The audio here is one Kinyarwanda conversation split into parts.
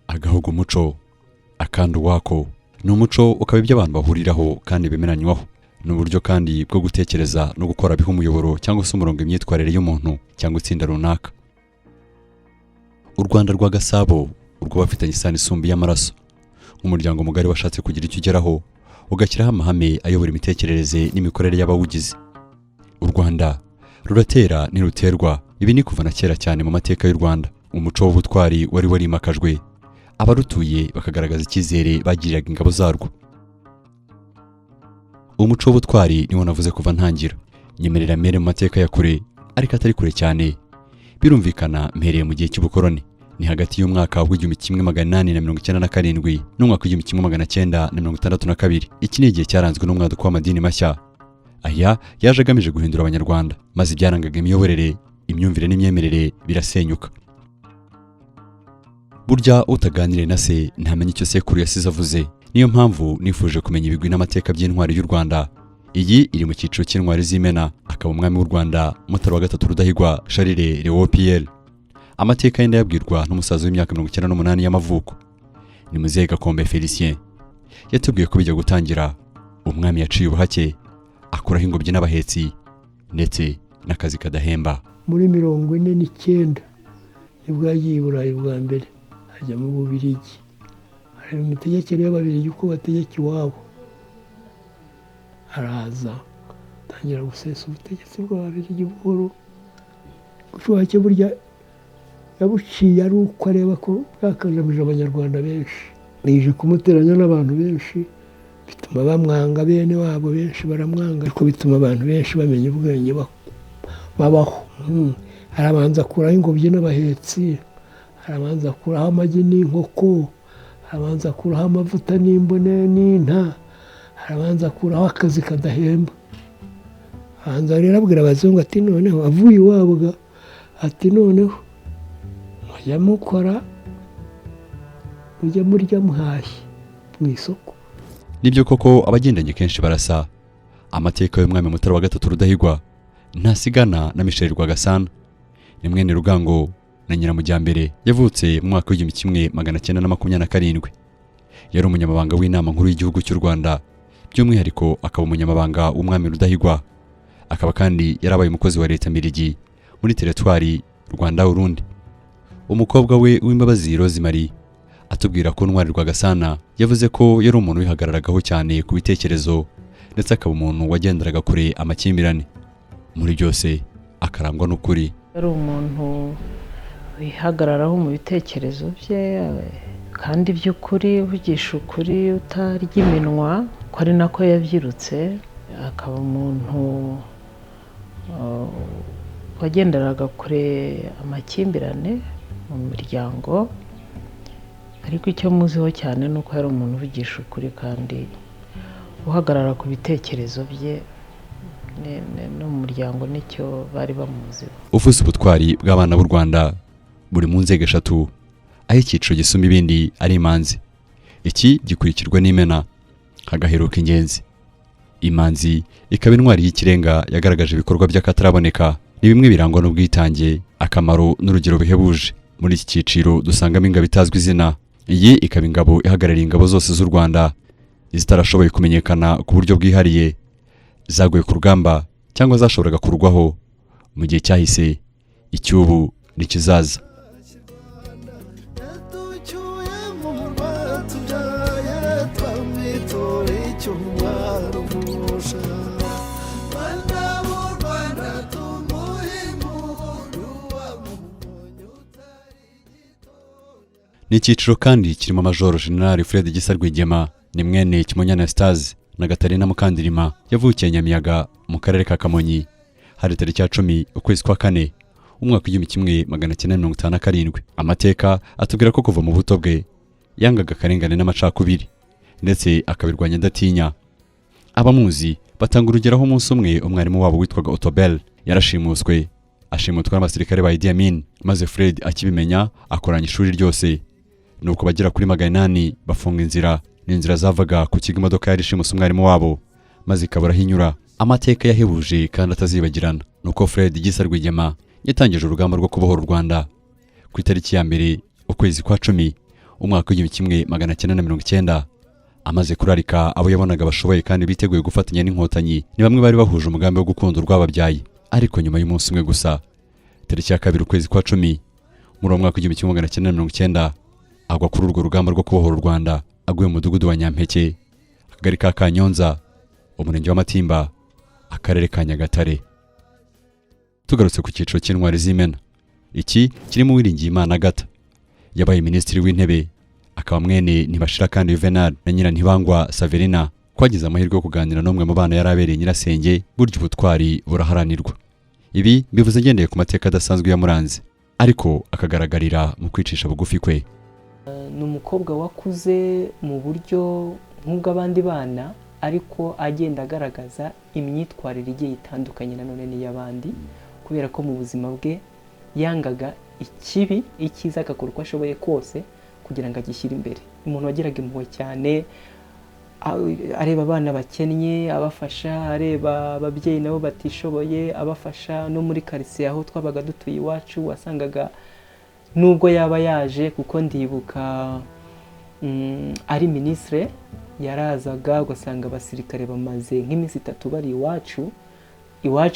Agahugu umuco, akandi uwako. Ni umuco ukaba ibyo abantu bahuriraho kandi bemeranywaho. Ni uburyo kandi bwo gutekereza no gukora biha umuyoboro cyangwa se umurongo imyitwarire y'umuntu cyangwa itsinda runaka. U Rwanda rwa Gasabo, urwo bafitanye isano isumba y'amaraso, nk'umuryango mugari washatse kugira icyo ugeraho, ugashyiraho amahame ayobora imitekerereze n'imikorere y'abawugize. U Rwanda ruratera ntiruterwa. Ibi ni kuva na kera cyane mu mateka y'u Rwanda. Umuco w'ubutwari wari warimakajwe, abarutuye bakagaragaza icyizere bagiriraga ingabo zarwo. Umuco w'ubutwari niwo navuze kuva ntangira. Nyemerera mere mu mateka ya kure, ariko atari kure cyane. Birumvikana mpereye mu gihe cy'ubukoroni. Ni hagati y'umwaka w'1897 n'umwaka w'1962. Iki ni igihe cyaranzwe n'umwaduko w'amadini mashya. Aya yaje agamije guhindura Abanyarwanda, maze ibyarangaga imiyoborere, imyumvire n'imyemerere birasenyuka. Burya utaganiriye na se ntamenya icyo sekuru yasize avuze. Niyo mpamvu nifuje kumenya ibigwi n'amateka by'intwari y'u Rwanda. Iyi iri mu cyiciro cy'intwari z'Imena, akaba umwami w'u Rwanda Mutara wa Gatatu Rudahigwa Charles Léon Pierre. Amateka ye ndayabwirwa n'umusaza w'imyaka 98 y'amavuko. Ni Muzehe Gakombe Felicien. Yatubwiye ko bijya gutangira umwami yaciye ubuhake, akuraho ingobyi n'abahetsi ndetse n'akazi kadahemba. Muri 49 nibwo yagiye i Burayi bwa mbere, ajya mu Bubirigi, areba imitegekere y'Ababirigi uko bategeka iwabo. Araza atangira gusesa ubutegetsi bw'Ababirigi buhoro. Ubuhake burya yabuciye ari uko areba ko bwakandamije Abanyarwanda benshi, bije kumuteranya n'abantu benshi, bituma bamwanga. Bene wabo benshi baramwanga, ariko bituma abantu benshi bamenya ubwenge babaho. Arabanza akuraho ingobyi n'abahetsi, arabanza akuraho amagi n'inkoko, arabanza akuraho amavuta n'imbone n'inta, arabanza akuraho akazi kadahemba. Abanza rero abwira abazungu ati noneho, avuye iwabo ga, ati noneho mujya mukora, mujya murya muhashye mu isoko. Nibyo koko, abagendanye kenshi barasa. Amateka y'umwami Mutara wa Gatatu Rudahigwa ntasigana na Michel Rwagasana. Ni mwene Rugango na Nyiramujyambere. Yavutse mu mwaka w'1927. Yari umunyamabanga w'Inama Nkuru y'Igihugu cy'u Rwanda, by'umwihariko akaba umunyamabanga w'umwami Rudahigwa. Akaba kandi yarabaye umukozi wa leta mbirigi muri teritwari Rwanda Urundi. Umukobwa we Uwimbabazi Rosemary atubwira ko Ntwari Rwagasana yavuze ko yari umuntu wihagararagaho cyane ku bitekerezo, ndetse akaba umuntu wagenderaga kure amakimbirane. Muri byose akarangwa n'ukuri. Yari umuntu wihagararaho mu bitekerezo bye kandi by'ukuri, uvugisha ukuri, utarya iminwa, ko ari nako yabyirutse. Akaba umuntu wagenderaga kure amakimbirane mu miryango. Ariko icyo muziho cyane ni uko yari umuntu uvugisha ukuri kandi uhagarara ku bitekerezo bye. No mu muryango nicyo bari bamuziho. Uvuze ubutwari bw'abana b'u Rwanda buri mu nzego eshatu, aho icyiciro gisumba ibindi ari imanzi. Iki gikurikirwa n'Imena, hagaheruka Ingenzi. Imanzi ikaba intwari y'ikirenga yagaragaje ibikorwa by'akataraboneka. Ni bimwe birangwa n'ubwitange, akamaro n'urugero bihebuje. Muri iki cyiciro dusangamo ingabo itazwi izina. Iyi ikaba ingabo ihagarariye ingabo zose z'u Rwanda zitarashoboye kumenyekana ku buryo bwihariye, zaguye ku rugamba cyangwa zashoboraga kurugwaho mu gihe cyahise, icy'ubu n'ikizaza. Yaducyuye mu rwatubyaye, twamwitura icyumwarugusha. Rwanda b'u Rwanda, tumuhe impundu wamubonye utari gitoya. Ni icyiciro kandi kirimo Majoro Jenerali Fred Gisa Rwigema. Ni mwene Kimonyo Anastase na Gatarina Mukandirima. Yavukiye Nyamiyaga mu karere ka Kamonyi, hari tariki ya 10 ukwezi kwa kane umwaka w'1957. Amateka atubwira ko kuva mu buto bwe yangaga akarengane n'amacakubiri, ndetse akabirwanya adatinya. Abamuzi batanga urugero aho umunsi umwe umwarimu wabo witwaga Otobel yarashimuswe, ashimutwa n'abasirikare ba Idi Amin, maze Fred akibimenya akoranya ishuri ryose, nuko bagera kuri 800 bafunga inzira. Ni inzira zavaga ku kigo imodoka yari ishimuse umwarimu wabo, maze ikabura aho inyura. Amateka yahebuje kandi atazibagirana nuko Fred Gisa Rwigema yatangije urugamba rwo kubohora u Rwanda ku itariki ya 1 ukwezi kwa 10. umwaka w'1990, amaze kurarika abo yabonaga bashoboye kandi biteguye gufatanya n'Inkotanyi. Ni bamwe bari bahuje umugambi wo gukunda urwababyaye. Ariko nyuma y'umunsi umwe gusa, tariki ya 2 ukwezi kwa 10 muri uwo mwaka w'1990, agwa kuri urwo rugamba rwo kubohora u Rwanda, aguye mu mudugudu wa Nyampeke, akagari ka Kanyonza, umurenge wa Matimba, akarere ka Nyagatare. Tugarutse ku cyiciro cy'intwari z'Imena, iki kirimo Uwiringiyimana Agatha. Yabaye minisitiri w'intebe, akaba mwene Ntibashira kandi Juvenal na nyina Ntibangwa Saverina. Twagize amahirwe yo kuganira n'umwe mu bana yari abereye nyirasenge. Burya ubutwari buraharanirwa. Ibi bivuze ngendeye ku mateka adasanzwe yamuranze, ariko akagaragarira mu kwicisha bugufi kwe. Ni umukobwa wakuze mu buryo nk'ubw'abandi bana, ariko agenda agaragaza imyitwarire igiye itandukanye nanone n'iy'abandi, kubera ko mu buzima bwe yangaga ikibi, icyiza agakora uko ashoboye kose kugira ngo agishyire imbere. Umuntu wagiraga impuhwe cyane, areba abana bakennye abafasha, areba ababyeyi nabo batishoboye abafasha. No muri karitsiye aho twabaga dutuye iwacu, wasangaga nubwo yaba yaje, kuko ndibuka ari minisitire, yarazaga ugasanga abasirikare bamaze nk'iminsi 3 bari iwacu,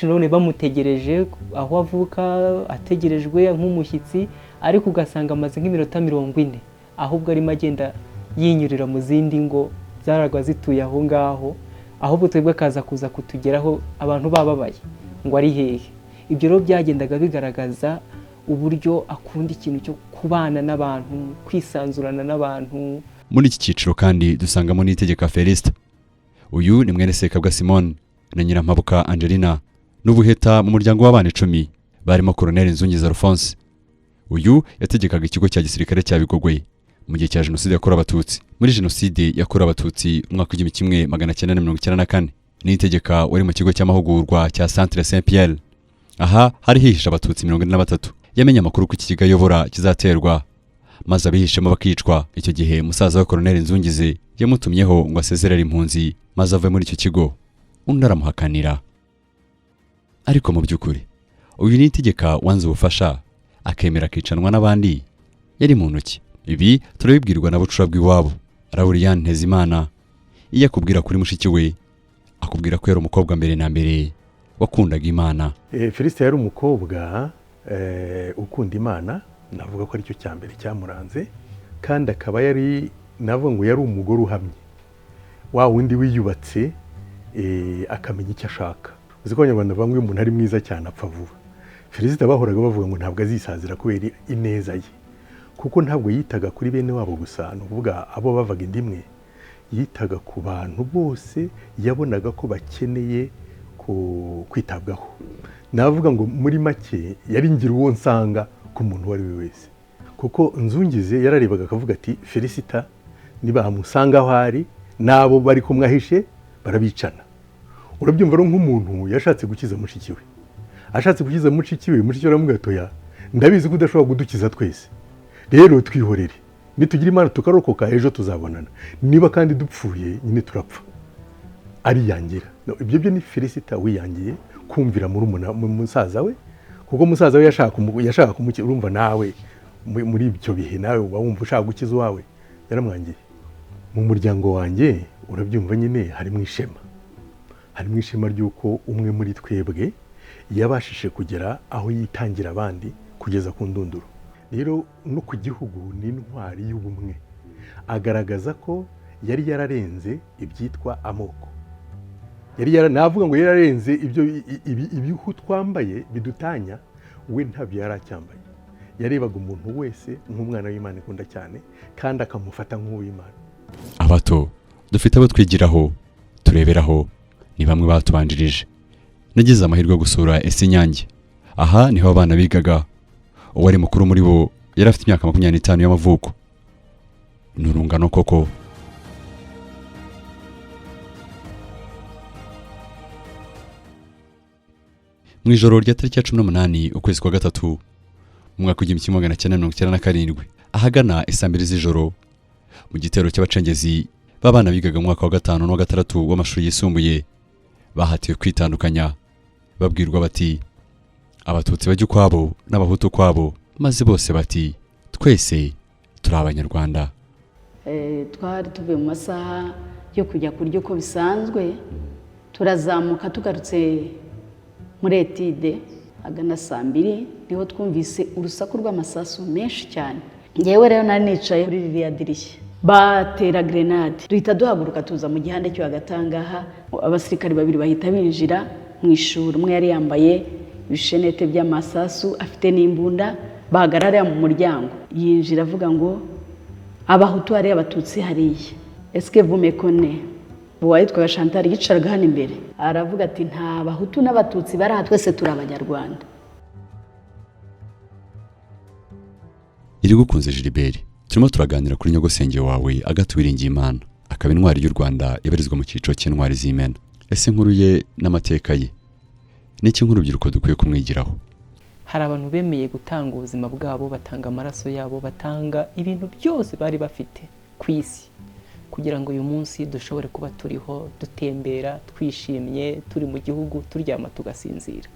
none bamutegereje aho avuka, ategerejwe nk'umushyitsi, ariko ugasanga amaze nk'iminota 40, ahubwo arimo agenda yinyurira mu zindi ngo zaragwa zituye aho ngaho, ahubwo twebwe akaza kuza kutugeraho abantu bababaye ngo ari hehe. Ibyo rero byagendaga bigaragaza uburyo akunda ikintu cyo kubana n'abantu, kwisanzurana n'abantu. Muri iki cyiciro kandi dusangamo Niyitegeka Felicite. Uyu ni mwene Sekabwa Simone na Nyirampabuka Angelina, n'ubuheta mu muryango w'abana 10 barimo Colonel Nzungiza Alphonse. Uyu yategekaga ikigo cya gisirikare cya Bigogwe mu gihe cya Jenoside yakorewe Abatutsi. Muri Jenoside yakorewe Abatutsi umwaka 1994, Niyitegeka wari mu kigo cy'amahugurwa cya Centre Saint Pierre, aha hari hihishe Abatutsi 43, yamenye amakuru ko iki kigo ayobora kizaterwa, maze abihishemo bakicwa. Icyo gihe musaza wa Colonel Nzungize yamutumyeho ngo asezerere impunzi maze ave muri icyo kigo, undi aramuhakanira. Ariko mu by'ukuri uyu Niyitegeka wanze ubufasha akemera akicanwa n'abandi yari mu ntoki. Ibi turabibwirwa na bucura bw'iwabo, Lauriyani Ntezimana. Iyo akubwira kuri mushiki we, akubwira ko yari umukobwa mbere na mbere wakundaga Imana. Felicite yari umukobwa ukunda Imana, navuga ko aricyo cya mbere cyamuranze, kandi akaba yari, navuga ngo yari umugore uhamye, wa wundi wiyubatse, akamenya icyo ashaka. Uzi ko Abanyarwanda bavuga ngo iyo umuntu ari mwiza cyane apfa vuba. Felicite bahoraga bavuga ngo ntabwo azisazira kubera ineza ye, kuko ntabwo yitaga kuri bene wabo gusa, ni ukuvuga abo bavaga inda imwe, yitaga ku bantu bose yabonaga ko bakeneye kwitabwaho. Navuga ngo muri make yari ngira uwo nsanga ku muntu uwo ari we wese, kuko Nzungize yararebaga akavuga ati Felicita nibamusanga aho ari n'abo bari kumwahishe barabicana. Urabyumva rero, nk'umuntu yashatse gukiza mushiki we, ashatse gukiza mushiki we, mushiki we aramubwira ati oya, ndabizi ko udashobora kudukiza twese, rero twihorere, nitugira Imana tukarokoka ejo tuzabonana, niba kandi dupfuye nyine turapfa. Ariyangira. Ibyo byo ni Felicita wiyangiye kumvira murumuna musaza we, kuko musaza we yashaka kumukiza. Urumva nawe muri ibyo bihe nawe uba wumva ushaka gukiza uwawe, yaramwangiye. Mu muryango wanjye urabyumva nyine harimo ishema, harimo ishema ry'uko umwe muri twebwe yabashije kugera aho yitangira abandi kugeza ku ndunduro. Rero no ku gihugu ni intwari y'ubumwe, agaragaza ko yari yararenze ibyitwa amoko, navuga ngo yararenze ibyo ibihu twambaye bidutanya, we ntabyo yari acyambaye. Yarebaga umuntu wese nk'umwana w'Imana ikunda cyane, kandi akamufata nk'uw'Imana. Abato dufite abo twigiraho, tureberaho, ni bamwe batubanjirije. Nagize amahirwe yo gusura ES Nyange. Aha niho abana bigaga. Uwari mukuru muri bo yari afite imyaka 25 y'amavuko. Ni urungano koko. Mu ijoro rya tariki ya 18 ukwezi kwa 3 mu mwaka w'1997, ahagana isaa 2 z'ijoro, mu gitero cy'abacengezi b'abana bigaga mu mwaka wa 5 n'uwa 6 w'amashuri yisumbuye, bahatiwe kwitandukanya, babwirwa bati Abatutsi bajya ukwabo n'Abahutu ukwabo, maze bose bati twese Turi Abanyarwanda. Twari tuvuye mu masaha yo kujya kurya uko bisanzwe, turazamuka tugarutse muri étude agana saa 2, niho twumvise urusaku rw'amasasu menshi cyane. Ngewe rero nari nicaye kuri ririya dirishya, batera grenade, duhita duhaguruka tuza mu gihande cyo hagati aha ngaha. Abasirikari babiri bahita binjira mu ishuri, umwe yari yambaye ibishenete by'amasasu afite n'imbunda, bahagarara mu muryango. Yinjira avuga ngo: "Abahutu hariya, Abatutsi hariya, est-ce que vous me connaissez?" Uwitwaga Chantal yicaraga hano imbere, aravuga ati: "Nta Bahutu n'Abatutsi bari aha, twese turi Abanyarwanda." Irigukunze Gilbert, turimo turaganira kuri nyogosenge wawe Agathe Uwiringiyimana, akaba intwari y'u Rwanda ibarizwa mu cyiciro cy'intwari z'Imena. Ese inkuru ye n'amateka ye ni iki nk'urubyiruko dukwiye kumwigiraho? Hari abantu bemeye gutanga ubuzima bwabo, batanga amaraso yabo, batanga ibintu byose bari bafite ku isi kugira ngo uyu munsi dushobore kuba turiho, dutembera twishimye, turi mu gihugu, turyama tugasinzira.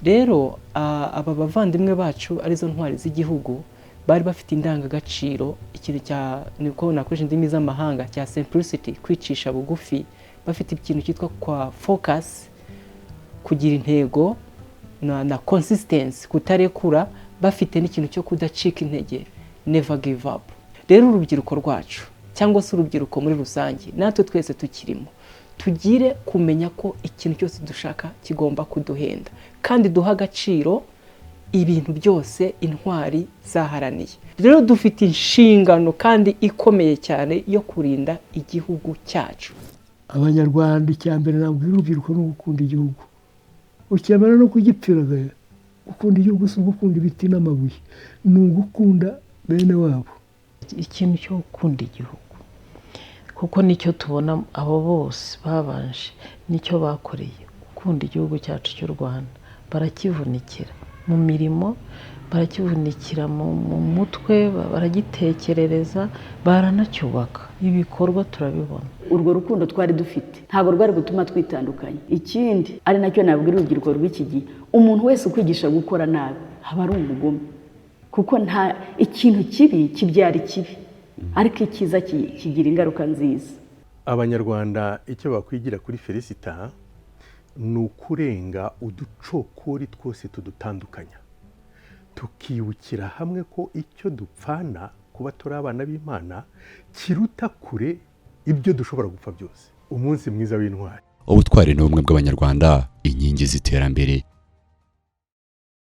Rero aba bavandimwe bacu, arizo ntwari z'igihugu, bari bafite indangagaciro, ikintu cya, niko nakoresha indimi z'amahanga, cya simplicity, kwicisha bugufi, bafite ikintu cyitwa kwa focus, kugira intego na consistency, kutarekura, bafite n'ikintu cyo kudacika intege, never give up. Rero urubyiruko rwacu, cyangwa se urubyiruko muri rusange, natwe twese tukirimo, tugire kumenya ko ikintu cyose dushaka kigomba kuduhenda, kandi duha agaciro ibintu byose intwari zaharaniye. Rero dufite inshingano kandi ikomeye cyane yo kurinda igihugu cyacu. Abanyarwanda, icya mbere nabwira urubyiruko ni ugukunda igihugu, ukemera no kugipfira. Gukunda igihugu si ugukunda ibiti n'amabuye, ni ugukunda bene wabo. Ikintu cyo gukunda igihugu, kuko nicyo tubona abo bose babanje, nicyo bakoreye, gukunda igihugu cyacu cy'u Rwanda. Barakivunikira mu mirimo, barakivunikira mu mutwe, baragitekerereza, baranacyubaka, ibikorwa turabibona. Urwo rukundo twari dufite ntabwo rwari gutuma twitandukanya. Ikindi ari nacyo nabwira urubyiruko rw'iki gihe, umuntu wese ukwigisha gukora nabi aba ari umugome, kuko nta ikintu kibi kibyara ikibi, ariko icyiza kigira ingaruka nziza. Abanyarwanda icyo bakwigira kuri Felicita ni ukurenga uducokori twose tudutandukanya, tukibukira hamwe ko icyo dupfana, kuba turi abana b'Imana, kiruta kure ibyo dushobora gupfa byose. Umunsi mwiza w'intwari. Ubutwari n'ubumwe bw'Abanyarwanda, inkingi z'iterambere.